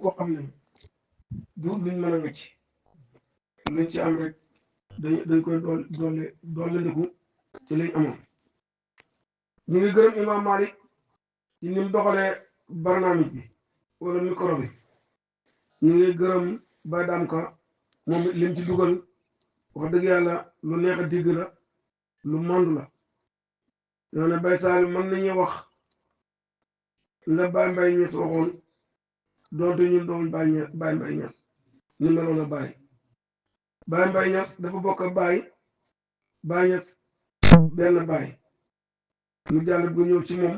boo xam ne du luñ mën a ngëcc luñ ci am rek dañ koy doole ndiku ci liñ amoon. ñu ngi gërëm Imam Malik ci ni mu doxalee barnaamij bi wala micro bi. ñu ngi gërëm Baye Dame Ka moom lim ci dugal wax dëgg yàlla lu neex a digg la lu mandu la. ñoo ne Baye Saliou mën nañu wax la Baye Mbaye Niass waxoon doonte ñun doomu Baye Mbaye Niass ni meloon a Baye Mbaye Niass dafa bokk a Baye Niass benn Baye mu jàll bu ñëw ci moom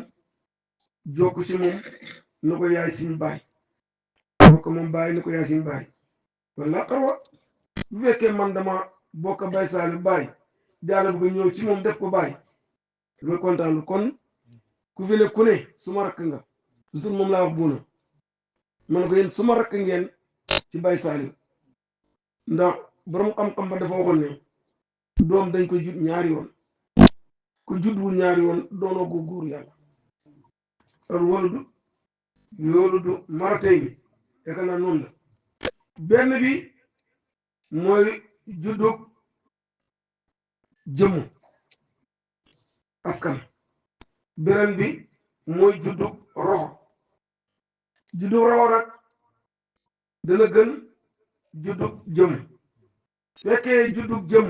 jokk ci moom ni ko yaay suñu Baye bokk moom Baye ni ko yaay suñu Baye wala xarwa bu fekkee man dama bokk a Baye Saliou Baye jàll bu ñëw ci moom def ko Baye dama kontaan kon ku fi ne ku ne suma rakk nga surtout moom laa wax buuna ma ne ko yéen suma rakk ngeen ci Baye Saliou ndax borom xam-xam ba dafa waxoon ne doom dañ ko jut ñaari yoon ku judwul ñaari yoon doonoo ko góor yàlla loolu du maratay bi yaakaar naa noonu la benn bi mooy juddug jëmm askan beneen bi mooy juddug roxo juddug roxo nag dana gën juddug jëmm fekkee juddug jëmm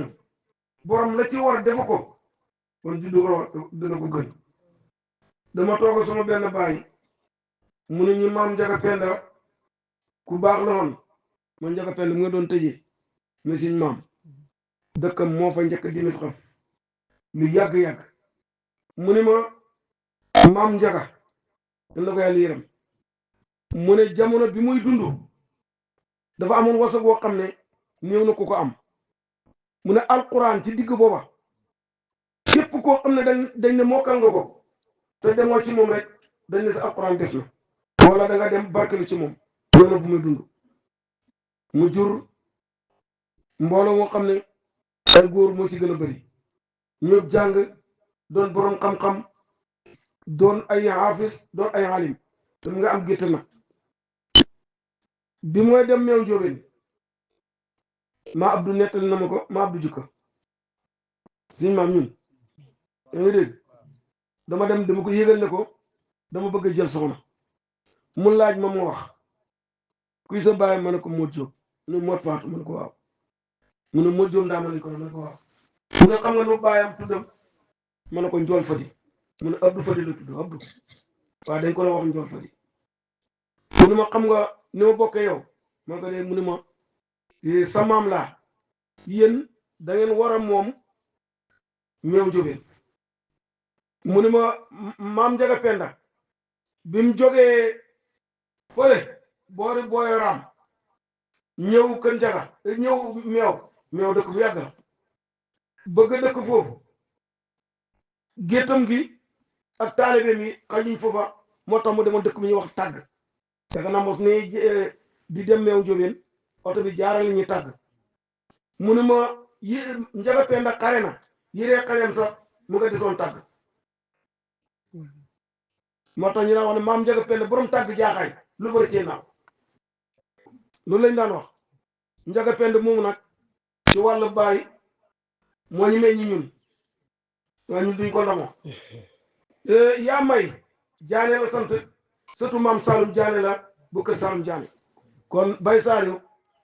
borom la ci war defu ko kon juddug roxo dana ko gën dama toog sama benn baay mu ne ñu maam Njaga Penda ku baax la woon man Njaga Penda mu nga doon tëjee mais suñ maam dëkkam moo fa njëkk dina fi xam lu yàgg-yàgg mu ne ma maam Njaga dan la ko yàlla yërëm mu ne jamono bi muy dund dafa amoon wasa boo xam ne néew na ku ko am mu ne alquran ci digg booba képp koo xam ne dañ ne mokkal nga ko te demoo ci moom rek dañ ne sa alquran des na wala da nga dem barkelu ci moom jamono bu muy dund mu jur mbooloo moo xam ne ay góor moo ci gën a bëri ñëpp jàng doon borom xam-xam doon ay haafis doon ay alim te mu nga am gétt nag bi mooy dem meew jóobeen maa Abdou nettali na ma ko maa Abdou jukka suñ maam ñun da nga dégg dama ko yégal ne ko dama bëgg a jël soxna mu laaj ma wax kuy sa bàyyi ma ne ko Modou Diop mu ne Modou Fatou ma ne ko waaw mu ne Modou Diop ndaa ma ne ko waaw mu ne xam nga nu bàyyam tuddam ma ne ko Njool Fadi mu ne Abdou Fadi la tudd Abdou waaw dañ ko la wax Njool Fadi mu ne ma xam nga ni ma bokkee yow ma ko dee mu ne ma sa maam laa yéen da ngeen war a moom meew jóbeen mu ne ma maam Njaga Penda bi mu jógee fële boori booyoraam ñëw kër Njaga ñëw meew dëkk bu yàgg la bëgg dëkk foofu géttam gi ak taalibeem yi xajuñ foofa moo tax mu demoon dëkk bi ñuy wax tàgg daga naa mos ne di dem meew jóbeen oto bi jaarale ñu tàgg mu ne ma Njaga Penda xare na yéree xareem sax mu nga desoon tàgg moo tax ñu daan wax ne maam Njaga Penda borom tàgg jaaxaay lu bëri cee naaw loolu lañ daan wax Njaga Penda moomu nag ci wàllu baay moo ñu meññ ñun waaye ñun duñ ko ndamoo yaa may jaane la sant surtout maam Saloum jaane la bu kër Saloum jaane kon Baye Saliou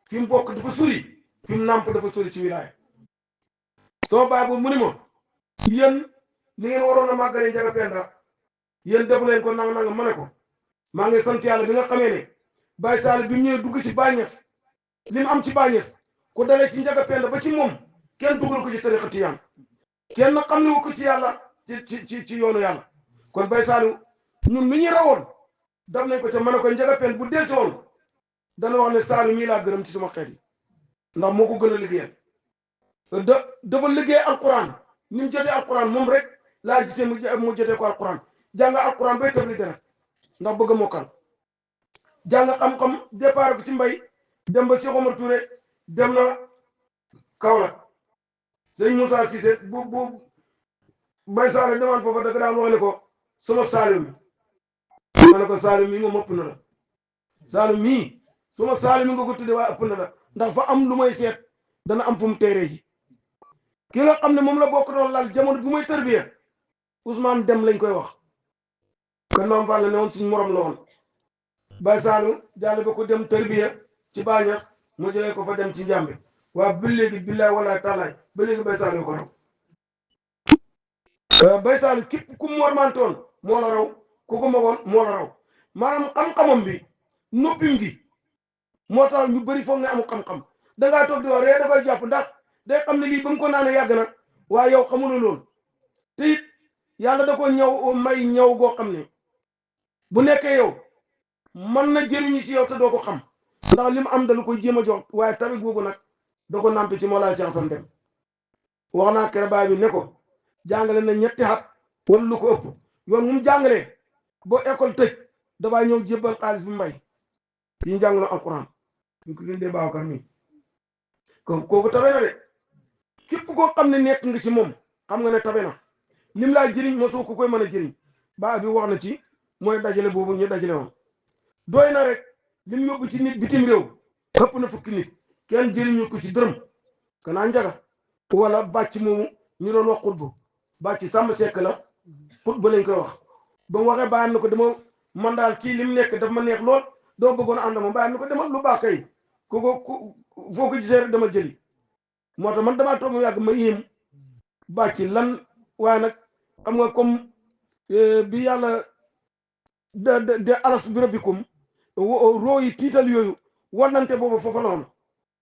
fi mu bokk dafa suri fi mu nàmp dafa suri ci wilaaya soo baay boobu mu ni ma yéen li ngeen waroon a màggalee Njaga Penda yéen defu leen ko nanga ma ne ko maa ngi sant yàlla bi nga xamee ne Baye Saliou bi mu ñëwee dugg ci Baye Niass li mu am ci Baye Niass ku dalee ci Njaga Penda ba ci moom kenn dugal ko ci tariqa tiyaan kenn xam ne wu ko ci yàlla ci yoonu yàlla kon Baye Saliou ñun mi ñu rawoon dam nañ ko ca mën a ko Njaga Penda bu del si woon dana wax ne Saliou mii laa gërëm ci suma xeet yi ndax moo ko gën a liggéeyal dafa liggéey alquran ni mu jotee alquran moom rek laa gisee mu jotee ko alquran jàng alquran bay tëb li dara ndax bëgg a mokkal jàng xam-xam départ bi ci mbay dem ba Cheikh Omar Touré dem na Kaolack sëñ Moussa Cissé bu Baye Saliou demaan foofa dëgg daan wax ne ko sama Saliou mi ma ne ko Saliou mi moom ëpp na la Saalum mii suma Saalum nga ko tudde waa ëpp na la ndax fa am lu may seet dana am fu mu teeree ji ki nga xam ne moom la bokk doon lal jamono bi muy tërbiya Ousmane Dem lañ koy wax kon maam Fall ne woon suñ morom la woon Baye Saalum jàll ba ko dem tërbiya ci baañax mu jógee ko fa dem ci njàmbe waa ba léegi billaay walaay taalaay ba léegi Baye Saalum ko raw Baye Saalum képp ku mu mormantoon moo la raw ku ko magoon moo la raw maanaam xam-xamam bi noppim gi moo tax ñu bëri foog ne amul xam-xam dangaa toog di wax ree da koy jàpp ndax day xam ne lii ba mu ko naanee yàgg na waaye yow xamuloo loolu te it yàlla da ko ñëw may ñëw goo xam ne bu nekkee yow mën na jëriñu ci yow te doo ko xam ndax li mu am da lu koy jéem a jox waaye tabi googu nag da ko nampi ci Mawlaay Cheikh Assane Deme wax naa kere baay bi ne ko jàngale na ñetti at wala lu ko ëpp yoon mu jàngalee boo école tëj dafaa ñëw jébbal xaalis bu mbay yi ñu jàngaloon alquran ñu ko gëndee Babacar nii kon kooku tabe na de képp koo xam ne nekk nga ci moom xam nga ne tabe na lim laa jëriñ mosoo ko koy mën a jëriñ baa bi wax na ci mooy dajale boobu ñu dajale woon doy na rek lim yóbbu ci nit bitim réew ëpp na fukki nit kenn jëriñu ko ci dërëm kanaa njaga wala bàcc moomu ñu doon wax xutbu bàcc sàmm sekk la xutbu lañ koy wax ba mu waxee bàyyam na ko dama man daal kii lim nekk daf ma neex lool doo bëggoon ànd moom bàyyam na ko demal lu baax kay ku foo ko gisee rek dama jëli moo tax man damaa toog mu yàgg ma yéem bàcc lan waaye nag xam nga comme bi yàlla de alastu bi rabbikum roo yi tiital yooyu wannante boobu foofa la woon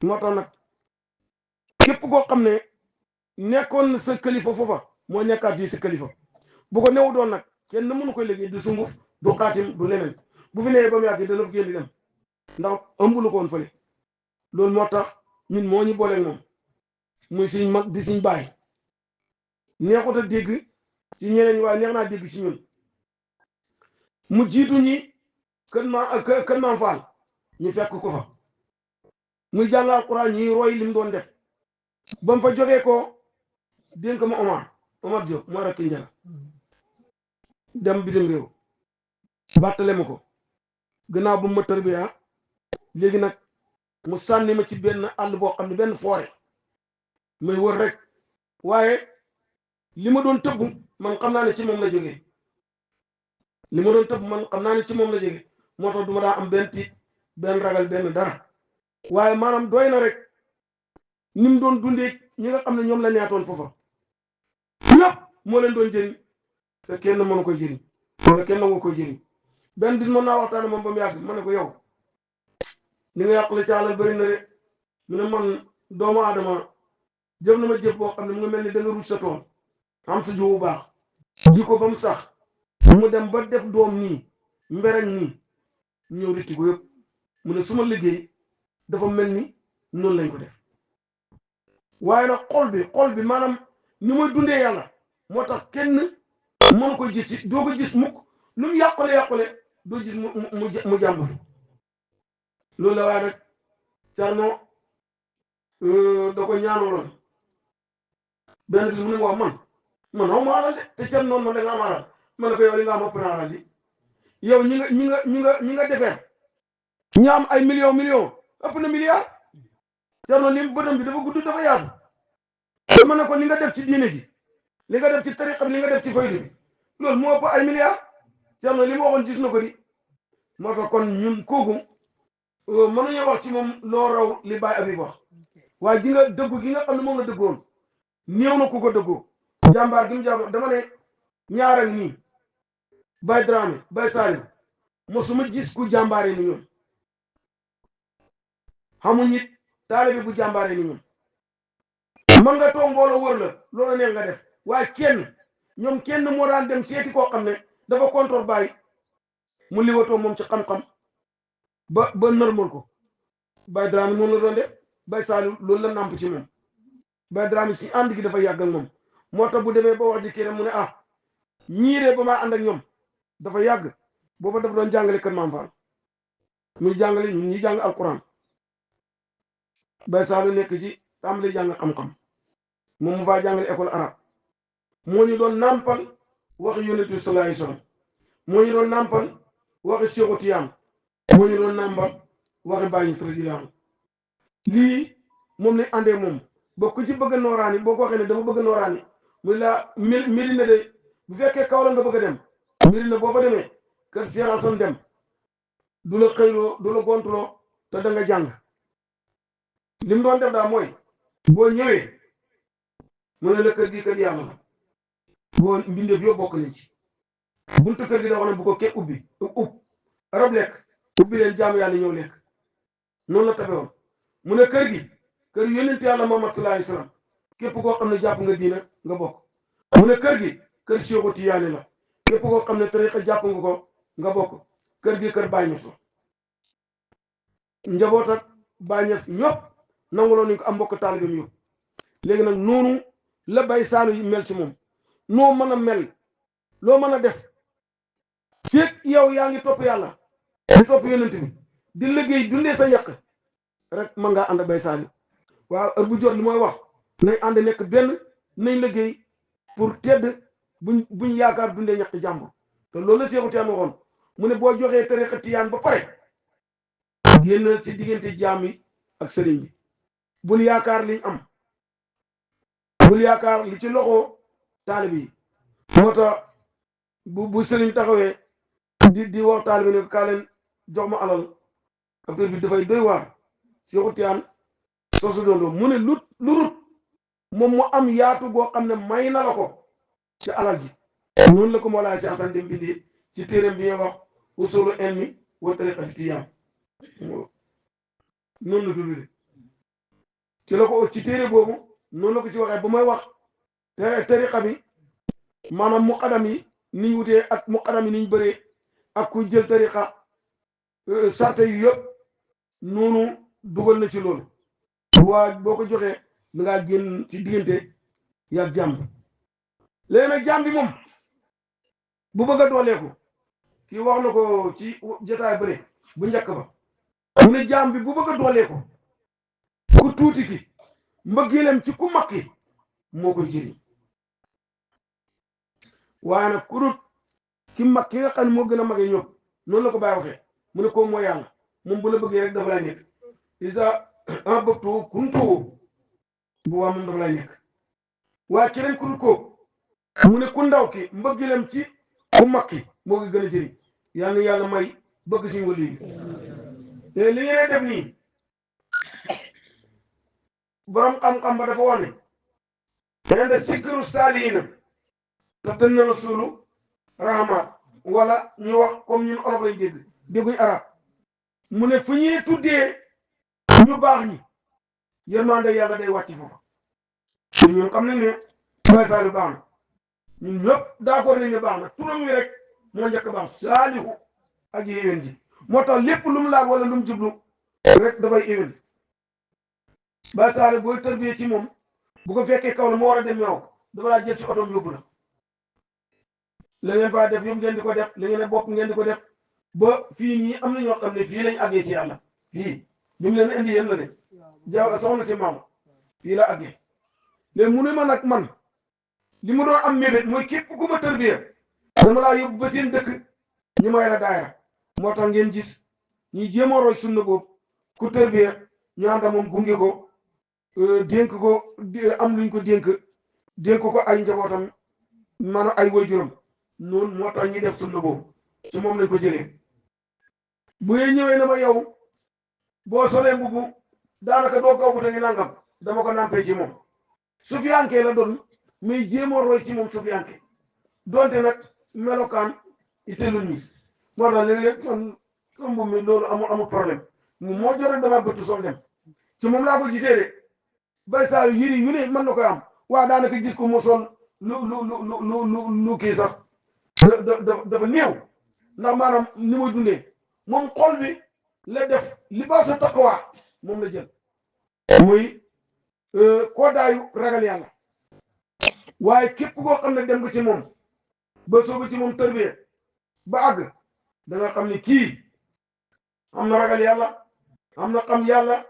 moo tax nag képp koo xam ne nekkoon sa kalifa foofa moo nekkaat fii sa kalifa bu ko néew doon nag kenn mënu koy liggéey du sunguf du xaatim du leneen bu fi nee ba mu yàgg dana fa génn di dem ndax ëmb lu ko woon fële loolu moo tax ñun moo ñu booleeg moom muy suñ mag di suñ baay neexut a dégg ci ñeneen ñi waaye neex naa dégg si ñun mu jiitu ñi kën maam Faal ñu fekk ko fa muy jàng alquran ñuy roy lim doon def ba mu fa jógee ko dénk ma Omar Diop moo rakk njëla dem bitim réew bàttale ma ko gannaaw bu ma tërbiya léegi nag mu sànni ma ci benn àll boo xam ne benn forêt may wër rek waaye li ma doon tëbb man xam naa ne ci moom la jógee li ma doon tëbb man xam naa ne ci moom la jógee moo tax du ma daa am benn tiit benn ragal benn dara waaye maanaam doy na rek ni mu doon dundee ñi nga xam ne ñoom la neetoon foofa ñëpp moo leen doon jëriñ te kenn mënu ko jëriñ wala kenn nangu ko jëriñ benn bis mën naa waxtaane moom ba mu yàgg ma ne ko yow ni nga yàqule ci àll bëri na de mu ne man doomu aadama jëf na ma jëf boo xam ne mu nga mel ni da nga ruuj sa tool am sa jiw bu baax ji ko ba mu sax mu dem ba def doom nii mbereñ nii ñëw ritti ko yëpp mu ne suma liggéey dafa mel ni noonu lañ ko def waaye nag xol bi maanaam ni muy dundee yàlla moo tax kenn mënu ko gis ci doo ko gis mukk lu mu yàqule doo gis mu jàmbatu loolu la waaye nag Cerno da ko ñaanaloon benn bis mu ne wax man xaw ma alal de te Cerno noonu ma da nga am alal ma ne ko yow li nga am ëpp na alal di yow ñi nga defeer ñi am ay million ëpp na milliard Cerno lim bëtam bi dafa gudd dafa yaatu ma ne ko li nga def ci diine ji li nga def ci tariqa bi li nga def ci faydu bi loolu moo ëpp ay milliard Cerno li mu waxoon gis na ko di moo tax kon ñun kooku mënuñoo wax ci moom loo raw li Baye Habib wax waaye ji nga dëggu gi nga xam ne moom la dëggoon néew na ku ko dëggoo jàmbaar gi mu jàmbaar dama ne ñaareel nii Baye Dramé Baye Salim mosuma gis ku jàmbaare ni ñoom xamuñ it taalibe bu jàmbaare ni ñoom man nga toog mbooloo wër la loolu neex nga def waaye ñoom kenn moo daan dem seeti koo xam ne dafa kontoor Baye mu liwatoo moom ci xam-xam ba nërmal ko Baye Dramé moom la doon def Baye Salim loolu la nàmp ci moom Baye Dramé si ànd gi dafa yàgg ak moom moo tax bu demee ba wax ji kii rek mu ne ñiiree ba maa ànd ak ñoom dafa yàgg booba dafa doon jàngale kër Maam Faal muy jàngale ñun ñi jàng alquran Baye Salim nekk ci tàmbali jàng xam-xam moom mu faa jàngale école arabe moo ñu doon nàmpal waxi yonent bi sallallahu alayhi wasallam moo ñu doon nàmpal waxi Cheikhu Tiyaan moo ñu doon nàmba waxe bàyyi radiyallaahu lii moom lañ àndee moom boo ku ci bëgg nooraani boo ko waxee ne dama bëgg nooraani muy la Medina de bu fekkee kaw la nga bëgg a dem Medina boo fa demee kër Cheikh Assane dem du la xëyloo du la gontuloo te da nga jàng li mu doon def daal mooy boo ñëwee mu ne la kër gi kër yàlla la boo mbindeef yoo bokk nañ ci buntu kër gi da wax ne bu ko kenn ubbi arab lekk ubbi leen jaamu yàlla ñëw lekk noonu la tabe woon mu ne kër gi kër yonent yàlla Muhammad sallallahu alayhi wasallam képp koo xam ne jàpp nga diina nga bokk mu ne kër gi kër Seexu Tijaani la képp koo xam ne tariqa jàpp nga ko nga bokk kër gi kër Baay Ñas la njaboot ak Baay Ñas ñëpp nanguloo nañ ko am mbokk taalibeem yëpp léegi nag noonu la Baay Saalu yi mel ci moom noo mën a mel loo mën a def fekk yow yaa ngi topp yàlla di topp yonent bi di liggéey dundee sa ñaq rek mën ngaa ànd ak Baay Saalu waaw heure bu jot li mooy wax nañ ànd nekk benn nañ liggéey pour tedd buñ yaakaar dundee ñaq jàmbur te loolu la Seexu Tijaan waxoon mu ne boo joxee tariqa tijaan ba pare génn ci diggante jaam yi ak sëriñ bi bul yaakaar liñ am bul yaakaar li ci loxo taalib yi moo tax bu sëriñ taxawee di wax taalib yi ne kaa leen jox ma alal affaire bi dafay doy waar Seexu Tijaan soosu doon mu ne lu rut moom mu am yaatu goo xam ne may na la ko ci alal ji noonu la ko Mawlaay Si Asan Dem bindee ci téeram bi ñuy wax usulu ilmi wa tariqati tijaan noonu la tudd ci la ko ci téere boobu noonu la ko ci waxee ba may wax tariqa bi maanaam muqaddam yi niñ wutee ak muqaddam yi niñ bëree ak ku jël tariqa sarte yu yëpp noonu dugal na ci loolu waa boo ko joxee da ngaa génn ci diggante yàgg jàmm léegi nag jàmm bi moom bu bëgg a dooleeku kii wax na ko ci jotaay bëre bu njëkk ba mu ne jaam bi bu bëgg a doolee ko ku tuuti ki mbëggeelam ci ku mag ki moo koy jëriñ waaye nag ku dut ki mag ki nga xam ne moo gën a magee ñëpp noonu la ko bàyyi waxee mu ne ko mooy yàlla moom bu la bëggee rek dafa lay nekk isa en bëgtu kuntu bu waa moom dafa lay nekk waaye keneen ku dut ko mu ne ku ndaw ki mbëggeelam ci ku mag ki moo koy gën a jëriñ yàlla na yàlla may bëgg suñu wàllu yi te li ngeen def nii borom xam-xam ba dafa wane nee na sikkiru saaliina te tën na rasulu rahmat wala ñu wax comme ñun olof lañ dégg dégguñ arab mu ne fu ñuy tuddee ñu baax ñi yërmande yàlla day wàcc foofu te ñun xam nañ ne Baay Saalu baax na ñun ñëpp d'accord nañ ne baax na turam wi rek moo njëkk baax saalihu ak yéwén ji moo tax lépp lu mu laaj wala lu mu jublu rek dafay yéwén Baay Saalu booy tërbiyee ci moom bu ko fekkee kaw la moo war a dem yow dafa laa jël ci otoom yóbbu la la ngeen faa def yëpp ngeen di ko def la ngeen bokk ngeen di ko def ba fii nii am na ñoo xam ne fii lañ àggee ci yàlla fii ñu ngi leen indi yéen la de ja soxna si maam fii la àggee léegi mu ne ma nag man li mu doon am mébét mooy képp ku ma tërbiyee dama laa yóbbu ba seen dëkk ñu may la daayira moo tax ngeen gis ñuy jéem a roy sunna boobu ku tërbiyee ñu ànd ak moom gunge ko dénk ko am luñ ko dénk ko ay njabootam maanaam ay waajuram noonu moo tax ñuy def sunna boobu ci moom lañ ko jëlee bu ngeen ñëwee na ma yow boo solee mbubu daanaka doo gaw bu da ngi nangam dama ko nampee ci moom sufiyanke la doon muy jéem a roy ci moom sufiyanke donte nag melokaan iteelul ñi moo tax léeg-léeg man mbubu mi loolu amul problème moo jot rek dama bëtt sol dem ci moom laa ko gisee de Baay Saalu yëri yu ne mën na koy am waa daanaka gis ko mu sol lu kii sax dafa néew ndax maanaam ni muy dundee moom xol bi la def libaasu taqwa moom la jël muy koodaayu ragal yàlla waaye képp koo xam ne dem nga ci moom ba soobu ci moom tërbiye ba àgg da nga xam ne kii am na ragal yàlla am na xam yàlla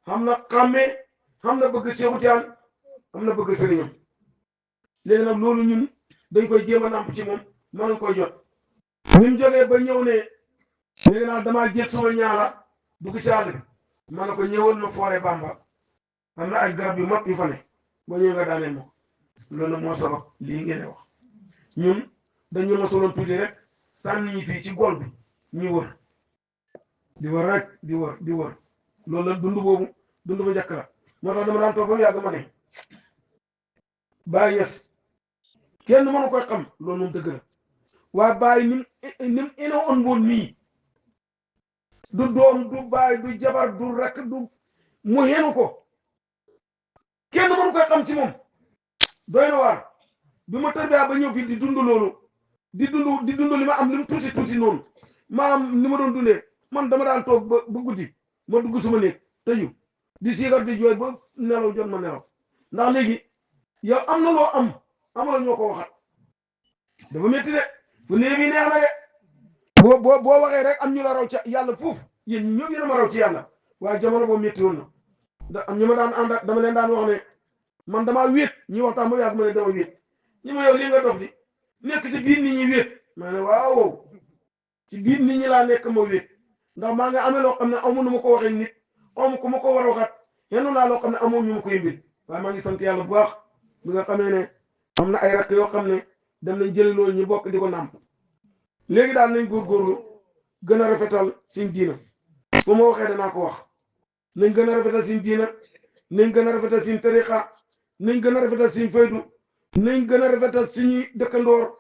am na xàmmee am na bëgg Seexu Tijaan am na bëgg sëriñam léegi nag loolu ñun dañ koy jéem a nàmp ci moom mënuñ koy jot. bi mu jógee ba ñëw ne léegi nag damaa jël sama ñaala dugg ci àll bi ma ne ko ñëwal ma foore Bamba am na ay garab yu mag yu fa ne boo ñëwee nga daaneel ma loolu nag moo sabab lii ngeen wax ñun dañu mosaloon tuuti rek sànni ñi fii ci gol bi ñu wër di wër rek di wër di wër loolu la dund boobu dund ba njëkk la moo tax dama daan toog ba mu yàgg ma ne Baay Ñas kenn mënu koy xam loolu moom dëgg la waaye Baay nim ina on woon nii du doom du baay du jabar du rakk du mu xenu ko kenn mënu koy xam ci moom doy na waar bi ma tërbiyaa ba ñëw fii di dund loolu di dund li ma am li mu tuuti tuuti noonu ma am ni ma doon dundee man dama daan toog ba guddi ma dugg suma néeg tëju di siigar di jooy ba nelaw jot ma nelaw ndax léegi yow am na loo am amula ñoo ko waxat dafa métti de fu néeg yi neex na de boo waxee rek am ñu la raw ci yàlla foofu yéen ñëpp yéen a ma raw ci yàlla waaye jamono boobu métti woon na da am ñu ma daan ànd dama leen daan wax ne man damaa wéet ñi waxtaan ba yàgg ma ne dama wéet ñi ma yow lii nga dof di nekk ci biir nit ñi wéet ma ne waaw ci biir nit ñi laa nekk ma wéet ndax maa nga amee loo xam ne amu nu ma ko waxee nit amu ku ma ko war a waxaat yenu naa loo xam ne amoo ñu ma koy mbir waaye maa ngi sant yàlla bu baax bi nga xamee ne am na ay rakk yoo xam ne dem nañ jëli loolu ñu bokk di ko nàmp léegi daal nañ góorgóorlu gën a rafetal suñ diina fu ma waxee danaa ko wax nañ gën a rafetal suñ diina nañ gën a rafetal suñ tariqa nañ gën a rafetal suñ faydu nañ gën a rafetal suñuy dëkkandoor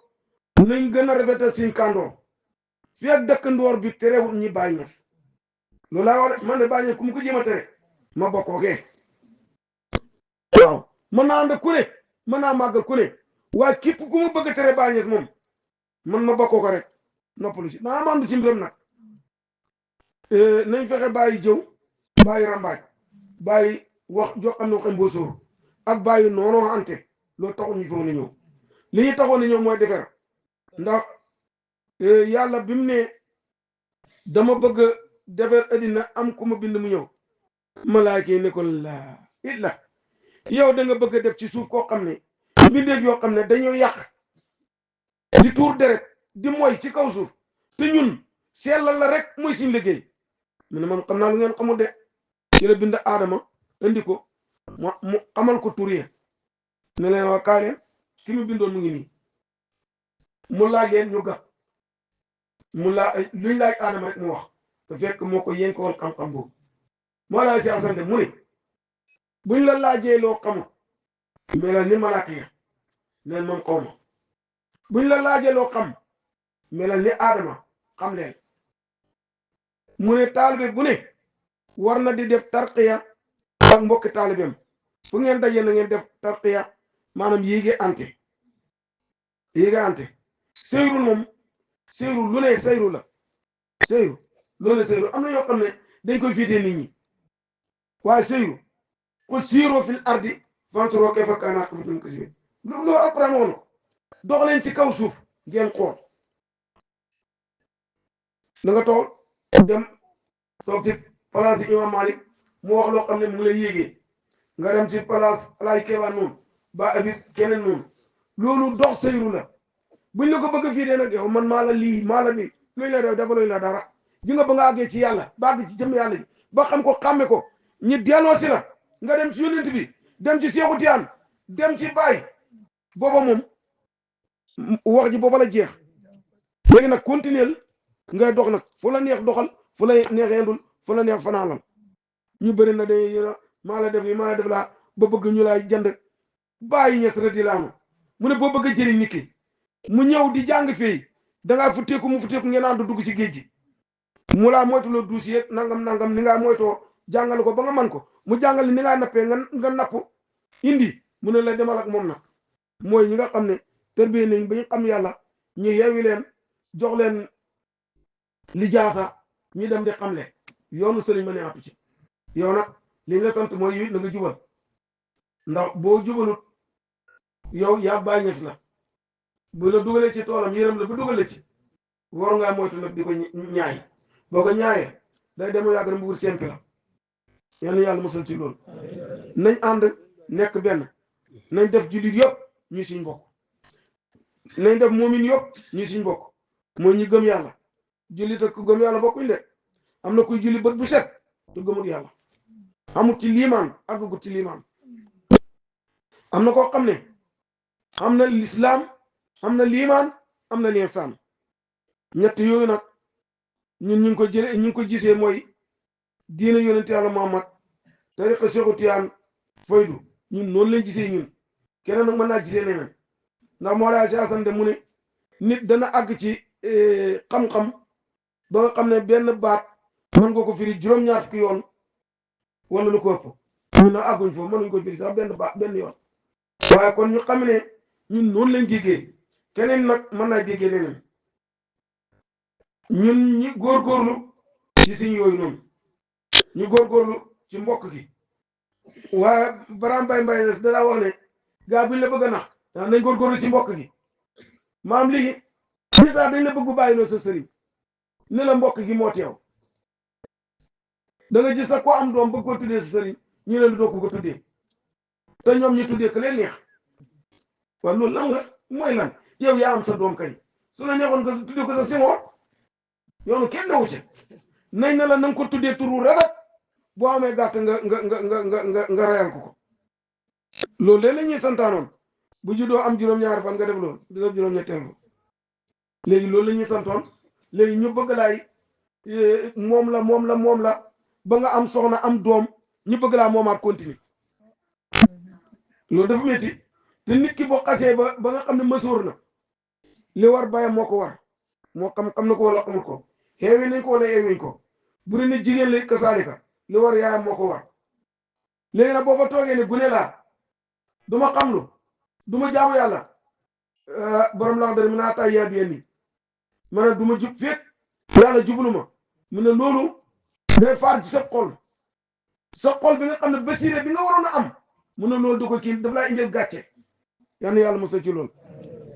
nañ gën a rafetal suñ kàndoor fi ak dëkkandoor bi terewul ñi Baay Ñas loolu laa wax de man de Baay Ñas ku mu ko jéem a tere ma bokkoo kee waaw mën naa ànd ku ne mën naa màggal ku ne waaye képp ku mu bëgg a tere Baay Ñas moom man ma bokkoo ko rek noppalu si maa mandu ci mbiram nag nañ fexe bàyyi jëw bàyyi rambaaj bàyyi wax jox am na waxee mbóosóor ak bàyyi noonoo ante loolu taxul ñu foog na ñëw li ñu taxoon na ñëw mooy defar ndax yàlla bi mu ne dama bëgg a defar addina am ku ma bind mu ñëw malaaka yi ne ko laa illa yow da nga bëgg a def ci suuf koo xam ne mbindeef yoo xam ne dañoo yàq di tuur deret di moy ci kaw suuf te ñun sellal la rek mooy suñ liggéey mu ne man xam naa lu ngeen xamul de ci la bind aadama indi ko mu xamal ko tur yi ne leen waa kaa leen ki mu bindoon mu ngi nii mu laaj leen ñu gàpp mu luñ laaj aadama rek mu wax te fekk moo ko yénk woon xam-xam boobu moo laaj si asante mu ne buñ la laajee loo xamul melal ni malaaka ya leen man xaw ma buñ la laajee loo xam melal ni aadama xam leen mu ne taalibe bu ne war na di def tarqiya ak mbokki taalibeem fu ngeen dajee na ngeen def tarqiya maanaam yéege ante seyrul moom seyrul lu ne seyru la seyru loolu seyru am na yoo xam ne dañ koy fiitee nit ñi waaye seyru qul siiroo fil ardi fanzuruu kayfa kaana aaqibatul mukazzibiin loolu alquran woon ko dox leen ci kaw suuf ngeen xool da nga toog dem toog ci place yi imam Malik mu wax loo xam ne mu ngi lay yéegee nga dem ci place alaay keewaan noonu ba abit keneen noonu loolu dox seyru la buñ la ko bëgg fii dee nag yow man maa la lii maa la nii luñ la def defaluñ la dara ji nga ba nga àggee ci yàlla ba àgg ci jëm yàlla ji ba xam ko xàmme ko ñi delloo si la nga dem ci yonent bi dem ci Seexu Tijaan dem ci Baay booba moom wax ji booba la jeex léegi nag continuer ngay dox nag fu la neex doxal fu la neex yendul fu la neex fanaanal ñu bëri na day maa la def lii maa la def laa ba bëgg ñu lay jënd Baay Ñas radiyallaahu anhu mu ne boo bëgg a jëriñ nit ki mu ñëw di jàng fii dangaa futteeku mu futteeku ngeen ànd dugg ci géej gi mu laa moytuloo duus yeeg nangam ni ngaa moytoo jàngal ko ba nga man ko mu jàngal ni ngaa nappee nga napp indi mu ne la demal ak moom nag mooy ñi nga xam ne tërbie nañ ba ñu xam yàlla ñu yeewi leen jox leen li jaasa ñu dem di xamle yoonu sëriñ ma ne atu ci yow nag li nga sant mooy yi na nga jubal ndax boo jubalut yow yaa Baay Ñas la bu la dugalee ci toolam yërëm la ba dugalee ci war ngaa moytu nag di ko ñaay boo ko ñaayee day dem yàgg na mu wut sempi la yal yàlla musal ci loolu nañ ànd nekk benn nañ def jullit yëpp ñu suñ bokk nañ def moomin yëpp ñu suñ bokk mooy ñi gëm yàlla jullit ak ku gëm yàlla bokkuñ de am na kuy julli bët bu set te gëmut yàlla amut ci liimaan àggagut ci liimaan am na koo xam ne am na lislaam am na liimaan am na linsaan ñett yooyu nag ñun ñu ngi ko jëlee ñu ngi ko gisee mooy diina yonent yàlla Muhammad tariqa Seexu Tijaan faydu ñun noonu lañ gisee ñun keneen nag mën naa gisee neneen ndax moo laa si asan de mu ne nit dana àgg ci xam-xam ba nga xam ne benn baat mën nga ko firi juróom-ñaar fukki yoon wala lu ko ëpp ñun nag àgguñ foofu mënuñ ko firi sax benn baat benn yoon waaye kon ñu xam ne ñun noonu lañ déggee keneen nag mën naa déggee neneen ñun ñi góorgóorlu ci suñ yooyu noonu ñu góorgóorlu ci mbokk gi waaye Baraam Baye Mbaye Niass danaa wax ne gaa buñ la bëgg a nax nañ góorgóorlu ci mbokk gi maam léegi ci sax dañ la bëgg bàyyiloo sa sëriñ ne la mbokk gi moo teew da nga gis sax ko am doom bëgg ko tuddee sa sëriñ ñu ne la doo ko tuddee te ñoom ñu tuddee ka leen neex waaw loolu lan nga mooy lan yow yaa am sa doom kay su la neexoon nga tuddee ko sa Senghor yoonu kenn newu ci nañ na la na nga ko tuddee turu rafet boo amee gàtt nga rayal ko loolu léeg la ñuy santaanoon bu juddoo am juróom-ñaari fan nga def loolu di def juróom-ñetteel ko léegi loolu la ñuy santoon léegi ñu bëgg laay moom la ba nga am soxna am doom ñu bëgg laa moomaat continue loolu dafa métti te nit ki boo xasee ba nga xam ne mësoor na li war bàyyam moo ko war moo xam na ko wala xamul ko xeewi nañ ko wala xeewiñ ko bu dee ne jigéen la kasaalika li war yaayam moo ko war léegi nag boo fa toogee ne gune laa du ma xamlu du ma jaamu yàlla borom lax dara mu naa tay yaa bien ni ma ne du ma jub féet yàlla jublu ma mu ne loolu day faar ci sa xol bi nga xam ne basiré bi nga waroon a am mu ne loolu du ko kii daf laa indil gàcce yal na yàlla mos ci loolu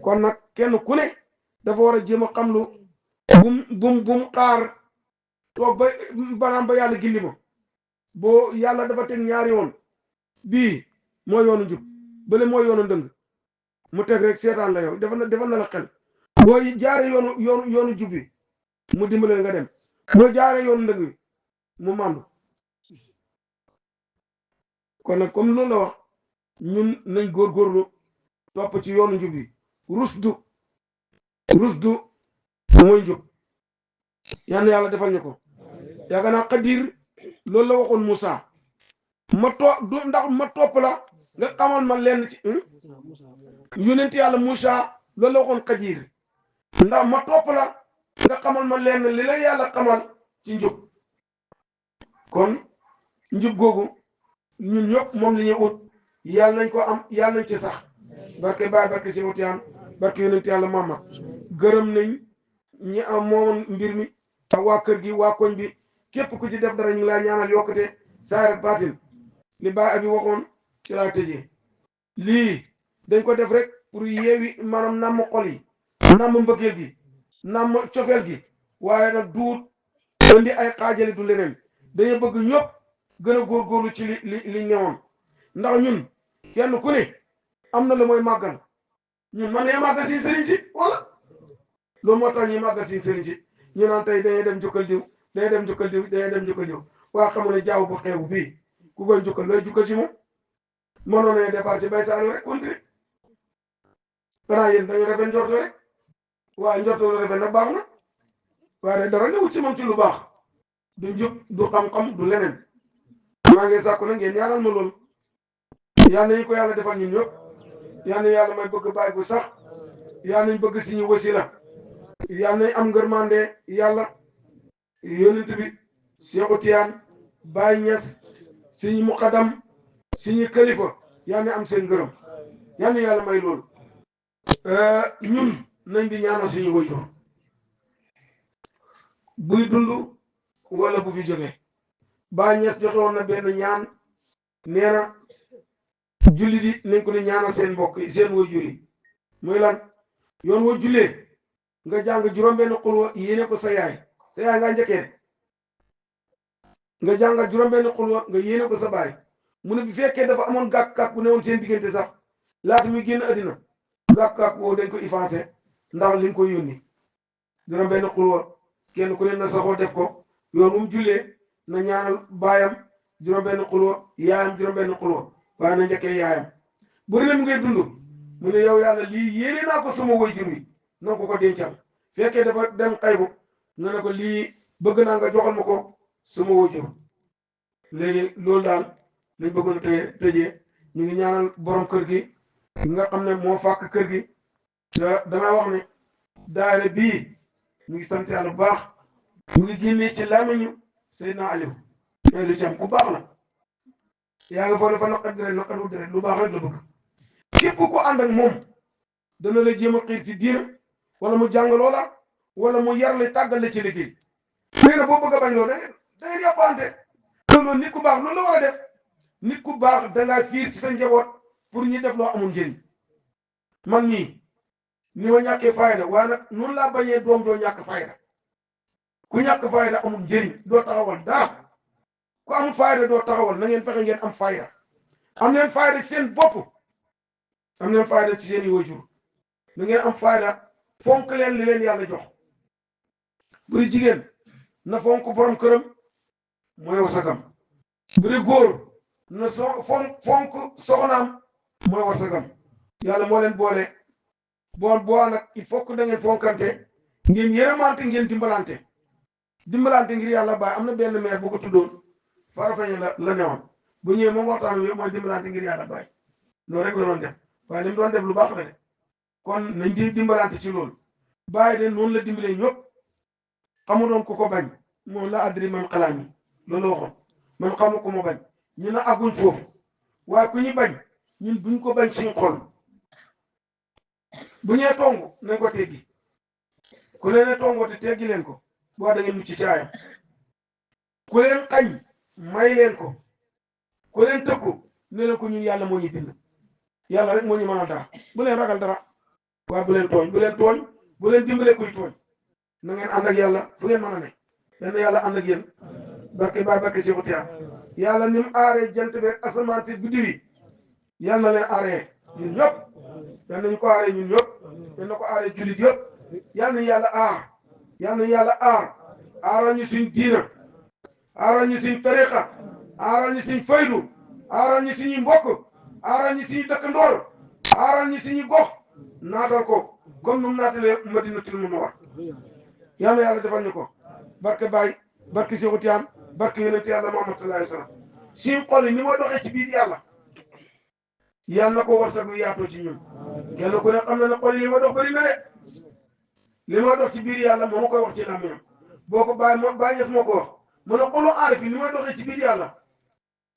kon nag kenn ku ne dafa war a jéem a xam lu bum xaar toog ba banaam ba yàlla gindi ma boo yàlla dafa teg ñaari yoon bii mooy yoonu njub bële mooy yoonu ndëng mu teg rek seetaan la yow defal na la xel boo jaare yoonu jub bi mu dimbale nga dem boo jaare yoonu ndëng bi mu màndu kon nag comme loolu la wax ñun nañ góorgóorlu topp ci yoonu njub bi rusdu mooy njub yal na yàlla defal ñu ko yaakaar naa Xadir loolu la waxoon Moussa ma topp la nga xamal ma lenn ci yonent yàlla Moussa loolu la waxoon Xadir ndax ma topp la nga xamal ma lenn li la yàlla xamal ci njub kon njub googu ñun ñëpp moom la ñuy ut yàlla nañ ko am yàlla nañ ci sax barke Baay barke Seexu Tijaan barke yonent yàlla Muhammad gërëm nañ ñi am moom mbir mi ak waa kër gi waa koñ bi képp ku ci def dara ñu ngi laa ñaanal yokkute saayir baatin li Baay Abi waxoon ci laa tëjee lii dañ ko def rek pour yeewi maanaam namm xol yi namm mbëggeel gi namm cofeel gi waaye nag duut indi ay xaajale du leneen dañu bëgg ñëpp gën a góorgóorlu ci li ñëwoon ndax ñun kenn ku ne am na la mooy màggal ñun man nee màggal si sëriñ si wala loolu moo tax ñuy màggal si sëriñ si ñu naan tey dañuy dem jukkal diw dañuy dem jukkal diw dañuy dem jukkal diw waa xam ne jaaw bu xeebu bii ku koy jukkal looy jukkal si moom mënoon nañu départ ci bay saalu rek continue xanaa yéen dañu rafet njorto rek waaye njorto lu rafet nag baax na waaye dara newut si moom ci lu baax du njub du xam-xam du leneen maa ngi sàkku na ngeen ñaanal ma loolu yal nañu ko yàlla defal ñun ñëpp yal na yàlla may bëgg baay bu sax yal nañ bëgg suñu wasila yal nañ am ngërmande yàlla yonent bi Seexu Tijaan Baay Ñas suñu muqaddam suñu kilifa yal na am seen ngërëm yal na yàlla may loolu ñun nañ di ñaanal suñu waajur buy dund wala bu fi jógee Baay Ñas joxe woon na benn ñaan nee na jullit yi nañ ko di ñaanal seen mbokk yi seen waajur yi muy lan yoon woo jullee nga jàng juróom-benn xulwa yéene ko sa yaay nga njëkkee nga jàngal juróom-benn xulwa nga yéene ko sa baay mu ne bu fekkee dafa amoon gàkk-gàkk bu newoon seen diggante sax laata muy génn àddina gàkk-gàkk boobu dañ ko effacé ndax li nga koy yónni juróom-benn xulwa kenn ku ne na saxoo def ko yoon mu jullee na ñaanal baayam juróom-benn xulóo yaayam juróom-benn xulóo waaye na njëkkee yaayam bu ne mu ngay dund mu ne yow yàlla lii yéene naa ko sama waajur wi na ko dencal fekkee dafa dem xaybu nga ne ko lii bëgg naa nga joxal ma ko sama waajur léegi loolu daal lañ bëggoon tëjee ñu ngi ñaanal borom kër gi nga xam ne moo fàkk kër gi te damay wax ne daayira bii ñu ngi sant yàlla bu baax mu ngi génnee ci làmmiñu Seydina Aliou mais lu ci am ku baax la yaa nga foog dafa naqat deret naqatu deret lu baax rek la bëgg képp ku ànd ak moom dana la jéem a xiir ci diina wala mu jàng loola wala mu yar la tàggal la ci liggéey léegi nag boo bëgg a bañ loolu da ngeen yàppante loolu nit ku baax loolu la war a def nit ku baax dangaa fiir ci sa njaboot pour ñi def loo amul njëriñ man nii ni ma ñàkkee fayda waaye nag noonu laa bañee doom doo ñàkk fayda ku ñàkk fayda amul njëriñ doo taxawal dara ku amul fayda doo taxawal na ngeen fexe ngeen am fayda am leen fayda ci seen bopp am leen fayda ci seen i waajur na ngeen am fayda fonk leen li leen yàlla jox bu di jigéen na fonk borom këram mooy wasagam bu di góor na fonk soxnaam mooy wasagam yàlla moo leen boole boo nag il faut que da ngeen fonkante ngeen yërëmante ngeen dimbalante ngir yàlla baay am na benn maire bu ko tuddoon Farafeñe la newoon bu ñëwee moom waxtaan wi mooy dimbalante ngir yàlla baay loolu rek la doon def waaye li mu doon def lu baax la de kon nañ di dimbalante ci loolu baay de noonu la dimbalee ñëpp xamu doon ku ko bañ moom la adri man xalaat ñi loolu waxoon man xamu ko ma bañ ñu ne àgguñ foofu waaye ku ñu bañ ñun buñ ko bañ suñu xol bu ñee tongu nañ ko teggi ku leen tongoo te teggi leen ko boo da ngeen mucc ci ayam ku leen xañ may leen ko ku leen tëkku ne leen ko ñun yàlla moo ñu bind yàlla rek moo ñu mënal dara bu leen ragal dara waaye bu leen tooñ bu leen dimbale kuy tooñ na ngeen ànd ak yàlla fu ngeen mën a ne yal na yàlla ànd ak yéen barke baay barke Seexu Tijaan yàlla ni mu aaree jant beeg asamaan si guddi wi yal na leen aaree ñun ñëpp yal nañu ko aaree ñun ñëpp yal na ko aaree jullit yëpp yal nañu yàlla aaral ñu suñ diina aaral ñu suñ tariqa aaral ñu suñ faydu aaral ñu suñuy mbokk aaral ñu suñu dëkkandoor aaral ñu suñu gox naatal ko comme nu mu naatalee Madinatul Munawwara yal na yàlla defal ñu ko barke Baay barke Seexu Tijaan barke yonent yàlla Muhammad sallallahu alayhi wa sallam suñ xol ni ma doxee ci biir yàlla na ko warsak lu yaatoo ci ñun kenn ku ne xam na ne xol li ma dox bëri na de li ma dox ci biir yàlla moo ma koy wax ci làmmiñam boo ko bàyyi ñëf moo ko wax mu ne xolu aarif yi li ma doxee ci biir yàlla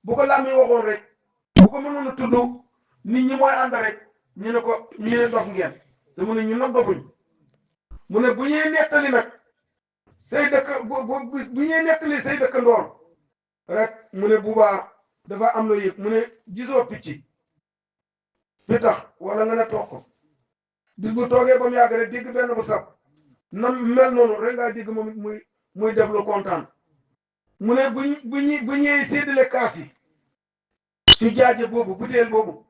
bu ko làmmiñ waxoon rek bu ko mënoon a tudd nit ñi mooy ànd rek ñu ne dox ngeen te mu ne ñun nag doxuñ mu ne bu ñuy nettali nag say dëkk bu ñuy nettali say dëkk ndoor rek mu ne bu baax dafa am loo yëg mu ne gisoo picc tax wala nga ne toog ko bis bu toogee ba mu yàgg rek dégg benn bu sab na mel noonu rek ngaa dégg moom it muy def lu kontaan mu ne bu ñëwee séddale kaas yi su jaaje boobu butéel boobu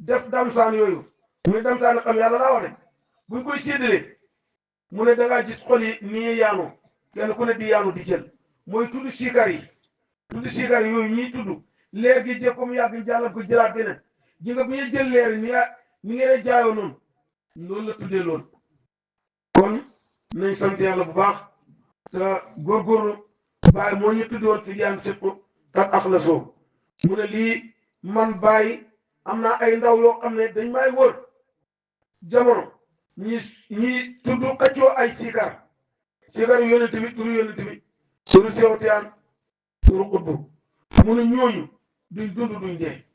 def damsaan yooyu mu ne damsaan xam yàlla laa wax de buñ koy séddale mu ne dangaa gis xol yi nii yaanu kenn ku ne di yaanu di jël mooy tudd sikar yi yooyu ñuy tudd leer gi jël ko mu yàgg jàllal ko jëlaat beneen ji nga bu ñuy jël leer ni ngeen jaayoo noonu loolu la tuddee loolu kon nañ sant yàlla bu baax te góorgóorlu Baay moo ñu tuddoon fi yaan sëqu kat ak la soo mu ne lii man Baay am naa ay ndaw yoo xam ne dañ may wër jamono ñi tudd xëccoo ay sikar yu yónent bi turu yónent bi turu Seex Tijaan turu xutbu mu ne ñooñu duñ dund duñ dee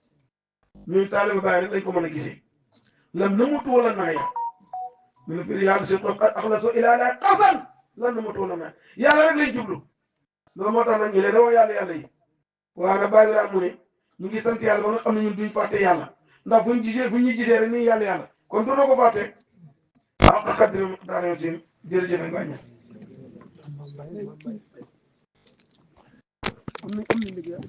ñooñu taalibe Baay rek lañ ko mën a gisee lam namutu wala naaya mu ne firi yaa si toog ak la soo ilaa laa xasan lan namutu wala naaya yàlla rek lañ jublu loolu moo tax nag ñu ne dawoo yàlla yi waaye nag bàyyi laa mu ne ñu ngi sant yàlla ba nga xam ne ñun duñ fàtte yàlla ndax fu ñu gisee rek nii yàlla kon dootoo ko fàtte ah xadri daara sin jërëjëf ak bàññe am na liggéey